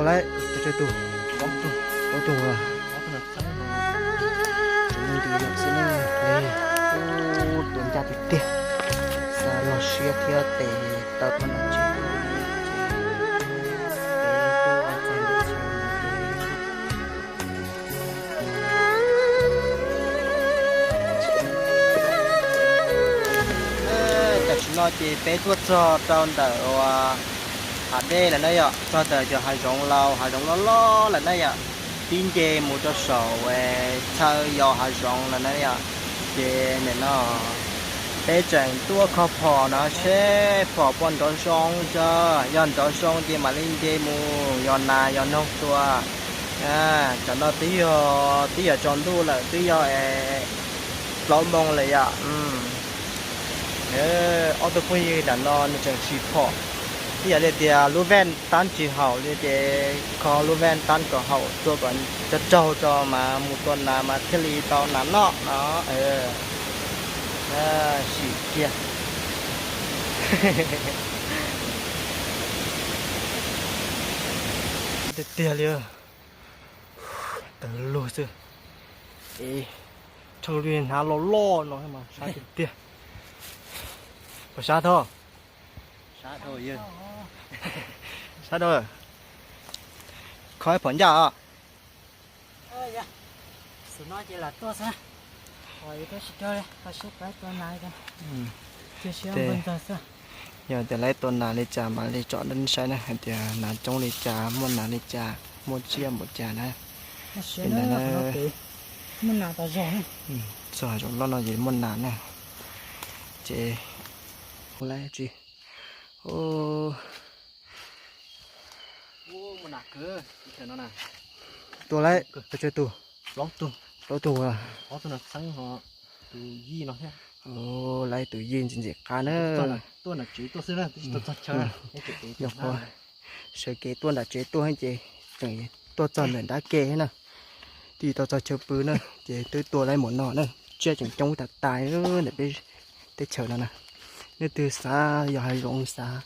Lawm, tsawg tus? Plaub tug. Tsuas muaj ntws lawm xwb ne. Ub, tua ncaj tiag tiag. Xa log siab thiab tes tau tuaj nram tsev tuaj li. Peb tuaj txog nram tsev. Tam sim no ces peb tuaj txog rau ntawm hav dej lawm na yom, txog ntawm cov hav zoov laus, hav zoov loj loj lawm na yom, tib nce mus rau saum chaw yos hav zoov lawm na yom. Ces nim no peb tseem tuaj kho phom no seb phom puas nrov zoo tso, yog nrov zoo ces mam li nce mus yos nas yos noog tua. Tam no twb yog, twb yog tsaus ntuj lawm, twb yog plaub moos lawm yom. Ob tug phooj ywg nram no nws tseem sim phom, twb yog li tias lub vaj tab tsis haum li ces kho lub vaj tab kom haum tua kom tsaug tsaug tso mas mus tua nas mas thiaj li tau nas noj no. Sim kiag. Tiag tiag li, tawg lug xwb. Rhawv li hnav loj loj no mas sab tiag tiag. Puas sab tho? Sab dhau. Kho ib phom ncaj os. Yog tias lawv tua nas li cas mam li tsom nej saib na, hais tias nas coob li cas, muaj nas li cas, muaj tsiaj npaum cas na. Li ntawd na, txog hav zoov loj no ces muaj nas na. Ces hu lawm tsis tua lawm, tsawg tus? Plaub tug. Lawv tus yij ntxim ntxim qab na. Nyuam qhuav sawv kev tuaj nram tsev tuaj ces tseem tuaj txog ntawm nrab ke na, twb tsis tau txog chaw pw na, ces twb tua lawm mus no na. Tsiaj tseem coob tas tas ntawm peb teb chaws no na. Leej twg xav yos hav zoov, xav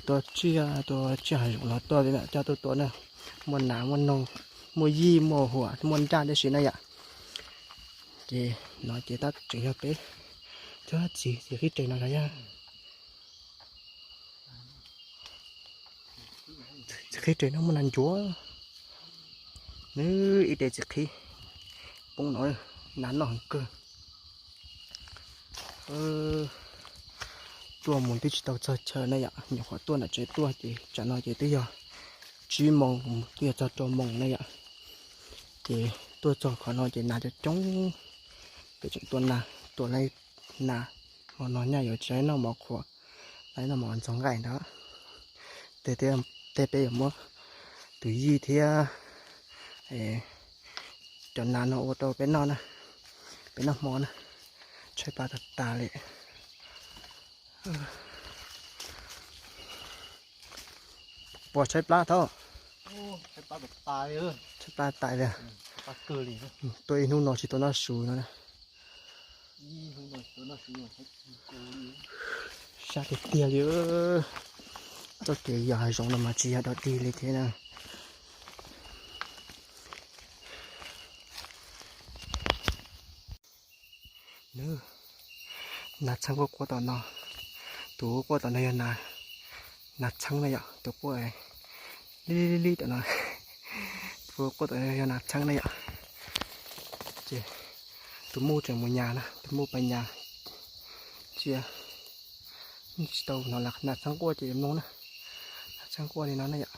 tua tsiaj, tua tsiaj hav zoov los tuaj coj tuaj tua na. Muaj nas muaj noog, muaj yij muaj huam muaj nraj tib si na yom. Ces no ces tab tseem yog peb cov txiv, txiv qhib res no los yog txiv qhib res no muaj nas ncuav. Nws ib res txiv qhib poob no, nas noj heev kawg. Tuaj mus twb tsis tau txog chaw na yom, nyuam qhuav tuaj nram tsev tuaj ces tsam no ces twb yog tsib moos, twb yog txog rau moos na yom. Ces tuaj txog qhov no ces nas coob coob, peb tseem tua nas, tua lawm nas, hmo no nyaj yuav tsis noj mov qhuav, noj mov ntxoov nqaij ntawd. Tej peb yuav muab tus yij thiab cov nas no ua rau peb noj na, peb noj hmo na. Tshaib plab tas tas li. Puas tshaib plab thaub? Tshaib plab tas li. Tuaj ib hnub no tsis tau noj su no. Sab tiag tiag li. Txoj kev yos hav zoov no mas tsis yog dog dig li thiab na. Nas txheeb quaj quaj tom no. Tus quaj tom no yog nas txheeb na yom, tus quaj li li tom no. Tus quaj tom no yog nas txheeb na yom. Ces tus muj tseem mus nyas na, tus muj pais nyas cia. Tsis tau hnov nas txheeb quaj ces mloog na. Nas txheeb quaj li no na yom.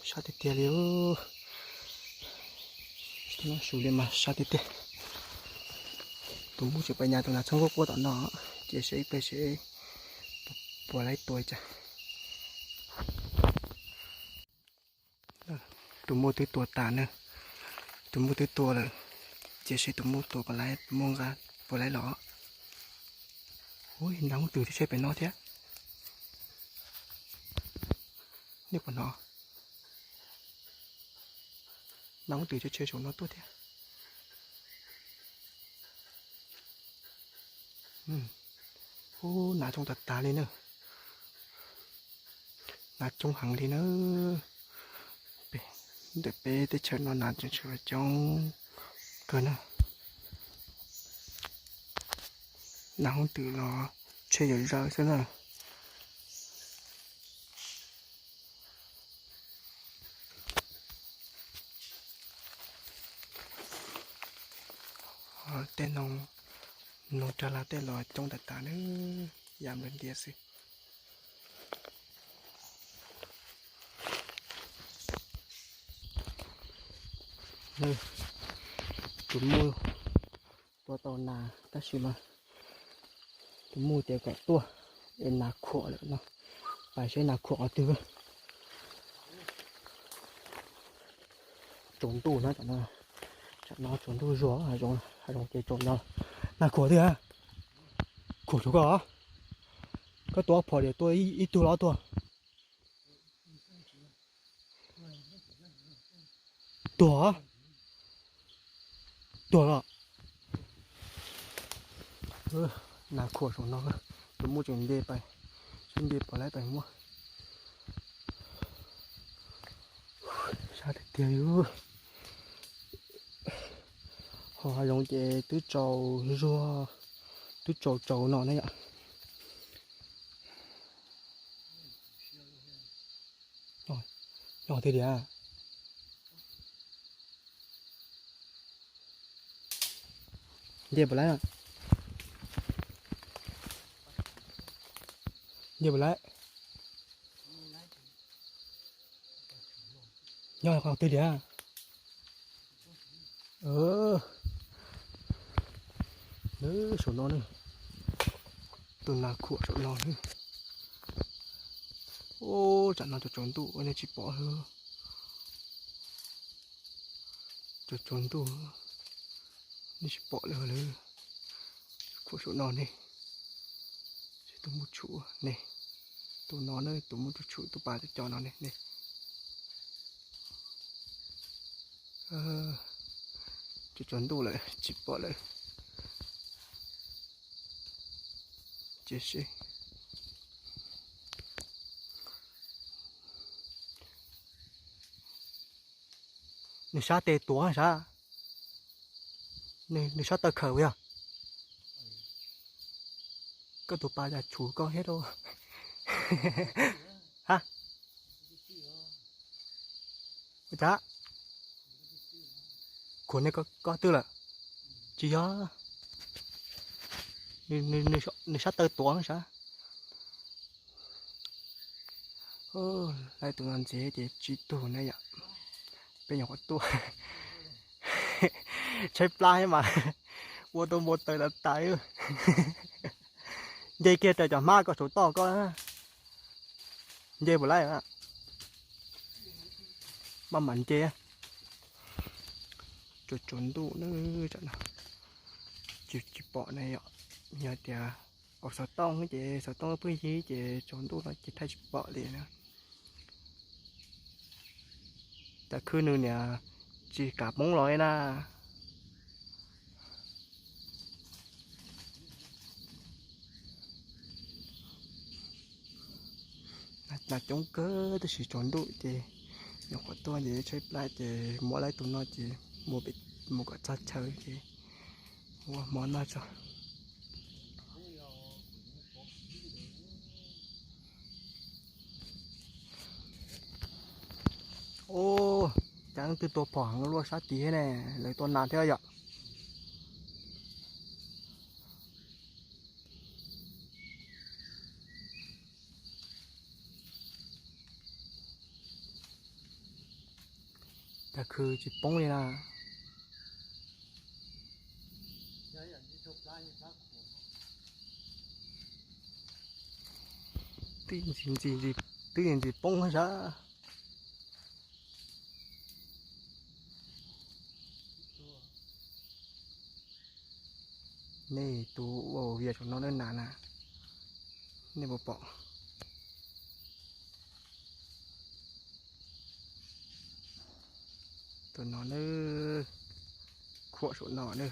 Sab tiag tiag li. Tsis tau noj su li mas sab tiag tiag. Tus muj tseem pais nyas tus nas txheeb quaj quaj tom no, ces seb ib pliag seb puas laib tua cas. Tus muj twb tua tas na, tus muj twb tua lawm, ces seb tus muj tua puas laib, tus muj nqa puas laib los. Ui, nas ub twb tsheb pem no thiab. Nej puas hnov? Nas ub twb tsheb tsheb saum no tuaj thiab. Ub, nas tsoo tas tas li na. Nas coob heev li na. Ntawm peb teb chaws no nas tseem tshuav coob kawg na. Nas hoob twm los tsheb yuav zawv xwb na. Tej noog rag laj tej los coob tas tas na, yam nplawg ntias xwb. Tus muj tua tau nas tab sis mas tus muj tias kom tuaj es nas khuam lawm no, pais seb nas khuam qhov twg. Tsaus ntuj na, tam no tsaus ntuj zuag, hav zoov ces tsaus no. Nas khuam twg? Khuam tsuav koj, koj tua ob phom tias tua ib tug los ob tug? Tuag, tuag os. Nas khuam saum no, tus muj tseem nce pais, seb nce puas laib pais muab. Sab tiag tiag li. Ho hav zoov ces twb tsaus zuag, twb tsaus tsaus no ne yom. Nyob twg tiag? Nce puas laib? Nce puas laib? Nyob qhov twg tiag? Saum no ne, tus nas khuam saum no. Ub, tsam no tsaus tsaus ntuj nej tsis pom li. Tsaus tsaus ntuj nej tsis pom li lawm. Khuam saum no ne. Tus muj tshum ne, tus no ne, tus muj tshum tshum tus pas cov cov no ne ne. Tsaus tsaus ntuj lawm tsis pom lawm. Cia seb. Nws sab tes tuav sav, nws sab taw khawm yog. Koj tus pas cas tshuav koj thiab lauj? Ha? Ua cas? Khuam nej koj twg lawm? Tsis yog, nws sab taw tuav sav. Laib tus no ntxiv ces tsib tug na yom. Peb nyuam qhuav tuaj tshaib plab thiab mas ua tau npau taws tas tas. Nce kiag raws cov hmab ko saum toj ko. Nce puas laib? Maj mam nce. Tsaus tsaus ntuj na, tsis pom ne yom. Yog tias xov tooj ces xov tooj pheej yig ces tsaus ntuj no ces thaij tsis pom li na. Cov khw nws niam tsis kam poob los li na. Nas coob kawg tab sis tsaus ntuj ces nyuam qhuav tuaj ces tshaib plab ces muab laib tus no ces mus kom txog chaw ces ua hmo noj tso. Ub, cas leej twg tua phom heev luaj sab tid thiab ne, lawv tua nas thiab yom. Cov khw tsis poob li na. Twb ntxim ntxim, twb ntxim poob sav. Nej tus ua vias saum no na, nas na, nej puas pom? Tus no na, khuam saum no na.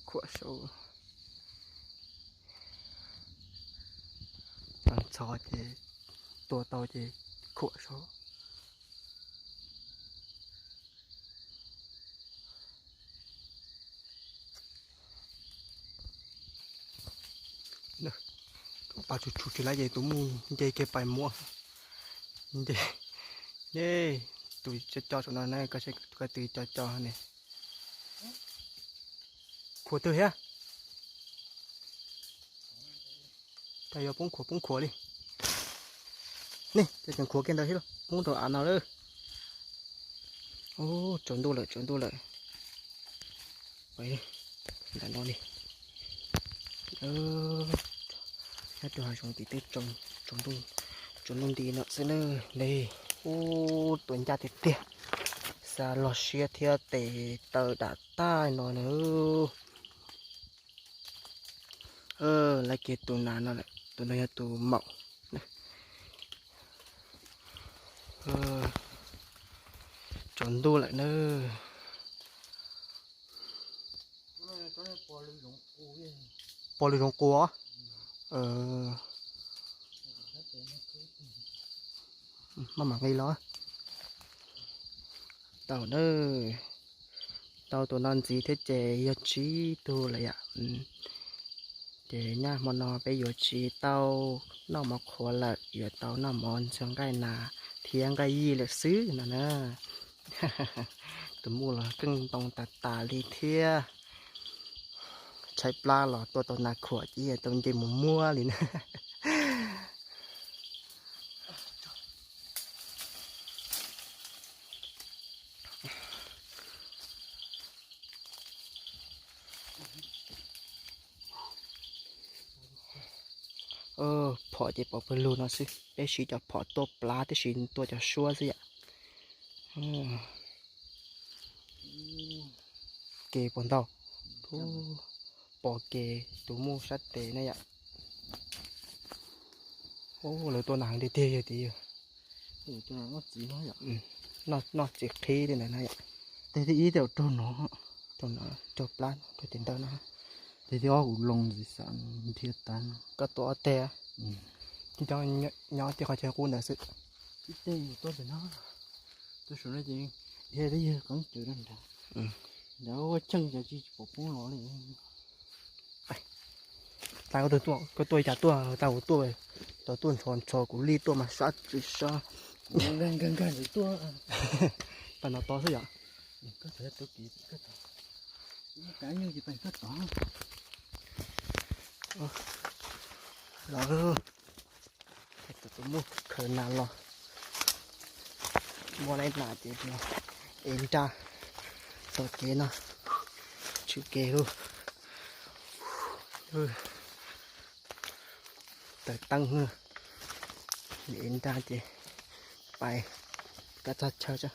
Khuam saum. Ntxhov ces tua tau ces khuam sab. Pais tshum tshum tsis laib ces tus muj nce kiag pais muab. Nce, ne, tus co co saum no ne, koj twg co co ne. Khuam twg thiab? Cas yuav poob khuam poob khuam li. Ne, cov tseem khuam kiag ntawd thiab, poob rau av no lawm. Ub, tsaus ntuj lawm, tsaus ntuj lawm. Ntawm no li. Nyob rau hav zoov ces twb tsaus ntuj nti no xwb na. Li, ub, tua ncaj tiag tiag. Xa log siab thiab tes taw dam tag no na. Lawv kiag tus nas no lawm, tus no yog tus maum. Tsaus ntuj lawm na. Pom lwm zoov qus. Maj mam nqis los. Tau na, tau tus no ntxiv thiab ces yog tsib tug lawm yom. Ces nyaj hmo no peb yuav tsis tau noj mov qhuav lawm, yuav tau noj mov ntxuag nqaij nas thiab nqaij yij lawm xwb no na. Tus muj los keej ntoo tas tas li thiab. Tshaib plab los tua tau nas khuam ces tau nce mus muab li na. Phom ces pom pawg lug no xwb, peb siv cov phom tuaj plab tib si, tuaj cov suab xwb yom. Ke puas ntau? Pom ke tus muj sab tes na yom. Lawv tua nas tiag tiag yog tias yog noj txiv qhib li ntawd na yom. Tes thib ib tej zaum raug no, raug no, raug plab, raug tes ntawd no. Tes thib ob kuv loo ntxiv xav nrhiav tas no. Koj tua ob teg. Nyob tib qhov chaw qub ntawd xwb. Ib teg tua ntawm no, tua saum no ces dhia yawg qeeb cawv rau nrad. Nrad ua cheej cas tsis pom poob los li. Tas koj tuaj, koj tuaj cas tuaj, tas kuv tuaj, tas tuaj nrho nrho kuv li tuaj mas sab tsis sab. Nkag nkag nkag tuaj. Pas no tod xwb yom. Koj tod, koj tod. Los, tus muj khaws nas los, muaj laib nas ces ev nra tog kev no, tshwm kev lug. Taws teeb, ev nra ces pais kab txog chaw tso.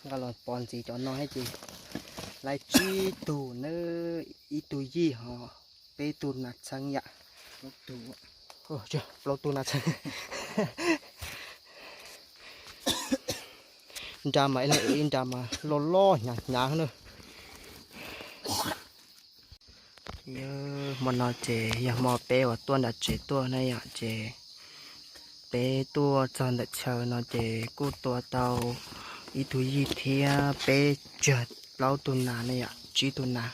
Nqa los pov ntxiv cov no thiab ces laib tsib tug nawb, ib tug yij ho peb tug nas txheeb yam. Plaub tug nas txheeb. Nra mas ib leeg ib nra mas loj loj hnyav hnyav na. Hmo no ces yog hmo peb uas tuaj nram tsev tuaj na yom, ces peb tuaj txog ntawm chaw no ces kuj tua tau ib tug yij thiab peb tsawg plaub tug nas na yom, tsib tug nas,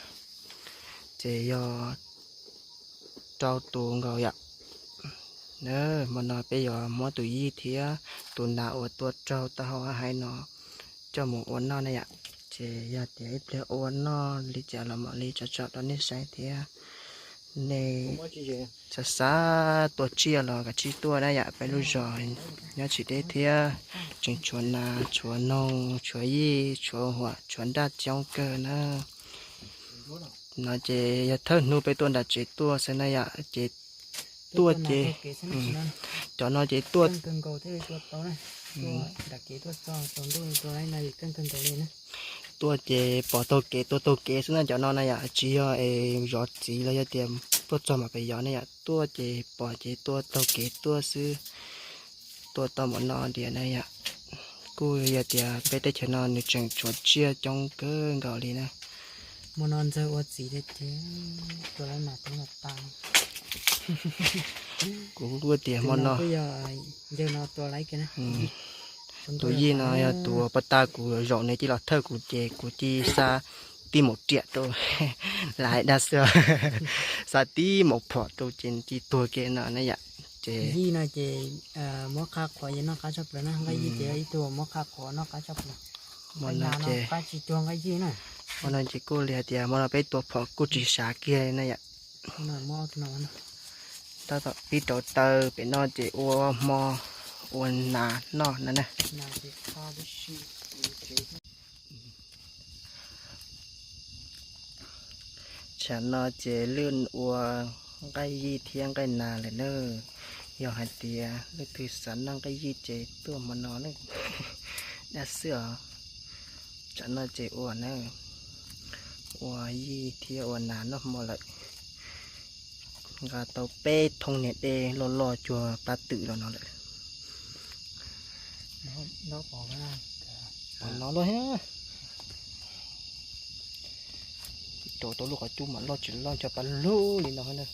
ces yog rau tus nkaus yom. Hmo no peb yuav muab tus yij thiab tus nas uas tua raug taub hau hauv hav no coj mus ua noj na yom. Ces yog tias ib pliag ua noj li cas los mam li tso tso rau nej saib thiab. Nej xav xav tua tsiaj los kav tsij tuaj na yom, peb lub zos nyob tsis deb thiab, tseem tshuav nas, tshuav noog, tshuav yij, tshuav huam, tshuav nraj coob kawg na. No ces yog thawj hnub peb tuaj nram tsev tuaj xwb na yom, ces tuaj ces cov no ces tuaj, tuaj ces pom taug kev tua taug kev xwb na, cov no na yom, tsis yog es zov txiv los yog tias tuaj txog mam pes yov na yom, tuaj ces pom ces tua taug kev tuaj xwb. Tua tau mam no tias na yom, Kuj yog tias peb teb chaws no nws tseem tshuav tsiaj coob kawg nkaus li na. Hmo no ntxawg ua txiv tiag tiag, tua lawv mas tua los tas. Kuv kuj tias hmo no, tus yij no yog tus uas pab tag kuv zaum nws cia li los thawj kuv ces kuv cia li xa tib maum riam rau, lam hais dag xwb, xa tib maum phom rau ces nws cia li tuag kiag no na yom. Ces yij no ces muab qab qhuav ces noj qab tshaj plaws na, nqaij yij ces yog ib tug muab qab qhuav noj qab tshaj plaws. Hmo no ces qab tsis cuag nqaij yij na. Hmo no ces kuj li hais tias hmo no peb tua phom kuj tsis sav kiag na yom. Tab tom pib rauv taws pem no ces ua hmo ua nas noj no na. Tsam no ces lwm ua nqaij yij thiab nqaij nas lawm na. Yog hais tias leej twg xav noj nqaij yij ces tuaj hmo no na. Dab xwb os. Tsam no ces ua na, ua yij thiab ua nas noj hmo lawm. Nqa tau peb thoob niag dej loj loj cuag pab twm los no lawm. Pom no loj thiab. Rau tau lub qhov cub mas loj tsis loj cuag pab lug li no na.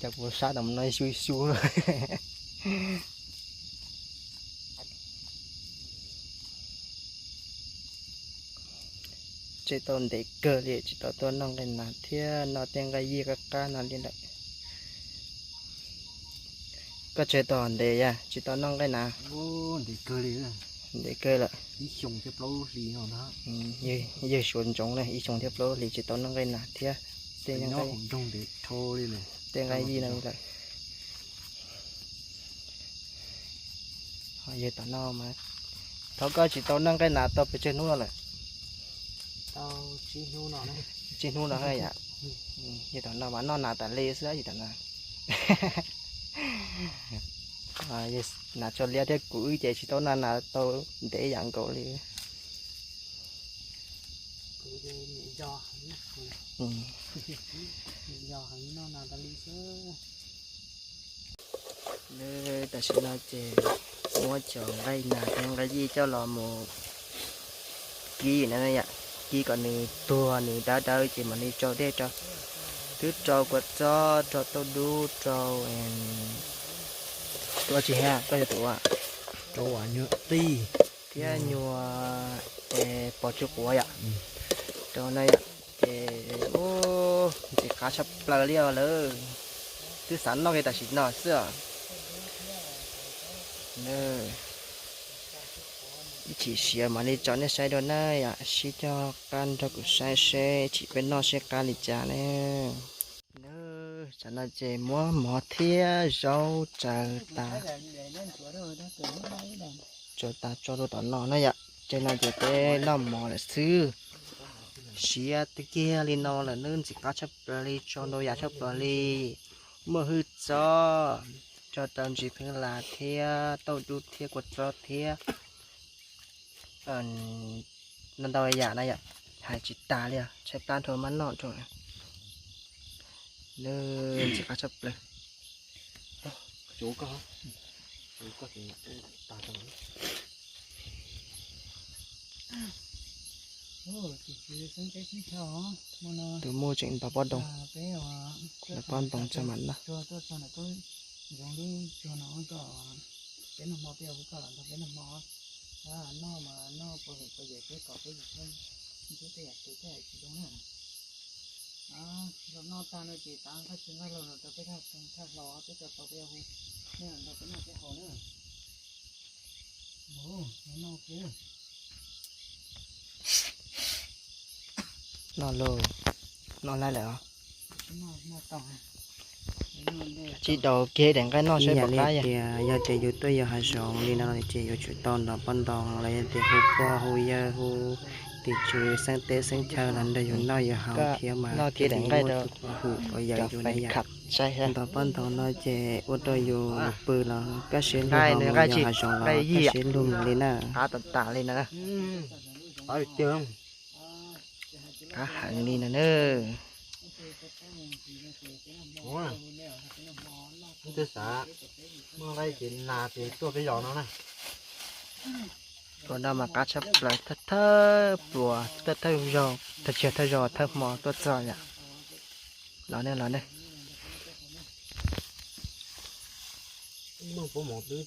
Cas kuv sab tom no xyu xyu. Tseg tau ntev kawg li tsis tau tuaj noj nqaij nas thiab noj tej nqaij yij qab qab no li lawm. Koj tseg tau ntev yam tsis tau noj nqaij nas? Ntev kawg li. Ntev kawg lawm. Yawg suav ntsoov na, ib xyoos thiab plaub hlis tsis tau noj nqaij nas thiab. Tej nqaij, tej nqaij yij no li lawm. Yawg tom no mas, thaum koj tsis tau noj nqaij nas tau pes tsawg hnub no lawm? Tsib hnub no yom. Yawg tom no mas noj nas tas li xwb yawg tom no. Nas tso liab thiab kuv wb ces tsis tau noj nas tau ntev yam nkaus li. Tam sim no ces muab cov nqaij nas thiab nqaij yij coj los mus kib na yom, kib kom nws tuag nws dawb dawb ces mam li rau dej rau. Twb rau kua txob, rau tauj dub, rau, rau tsis hais koj yog tus ua, rau nyuag qij thiab nyuag pos tsw quav yom. Rau na yom, ces ntxim qab tshaj plaws li os lawm. Twb xav noj kiag tam sim no xwb os. Ib chim siav mam li tso nej saib dua na yom, sib cog qab nrog kuv saib seb ib chim peb noj seb qab li cas ne. Tam no ces muab mov thiab zaub tsaws tas, tsaws tas tso rau tom no na yom. Ces no ces peb noj mov lawm xwb. Siav tiag tiag li no lawm, nws ntxim qab tshaj plaws li, tso ntau yam tshaj plaws li. Muaj hwj txob, tso taws ntsis pheev las thiab tauj dub thiab kua txob thiab ntau ntau yam na yom. Hais tsis tas li os, tshaib plab dhau mab noj dhau. Nws ntxim qab tshaj plaws. Tus muaj tseem ntov pob ntoo, ntov pob ntoo tso mam noj. Noj lauj, noj laib lawm os. Tsis tau kiag daim nqaij noj saib puas qab. Yog tias yus tuaj yos hav zoov li no ces yuav tsum tau ntov pob ntoo los yog tias hu pog hu yawg hu tim tswv xeeb teb xeeb chaw los nrog yus noj yus haus thiab mas thiaj li muaj tus hwm uas yawm yus na yom. Ntov pob ntoo no ces ua rau yus pw los kaj siab lug, ho mus yos hav zoov los kaj siab lug mus li na. Qab heev li no na. Ua, wb twb xav muaj nqaij ces nas ces tuaj peb zos no na. Ua no mas qab tshaj plaws, thawj thawj pluas, thawj thawj zaug, thawj tsiag thawj zaug thawj hmo tuaj txog yom. Los ne, los ne. Muaj puab mus twb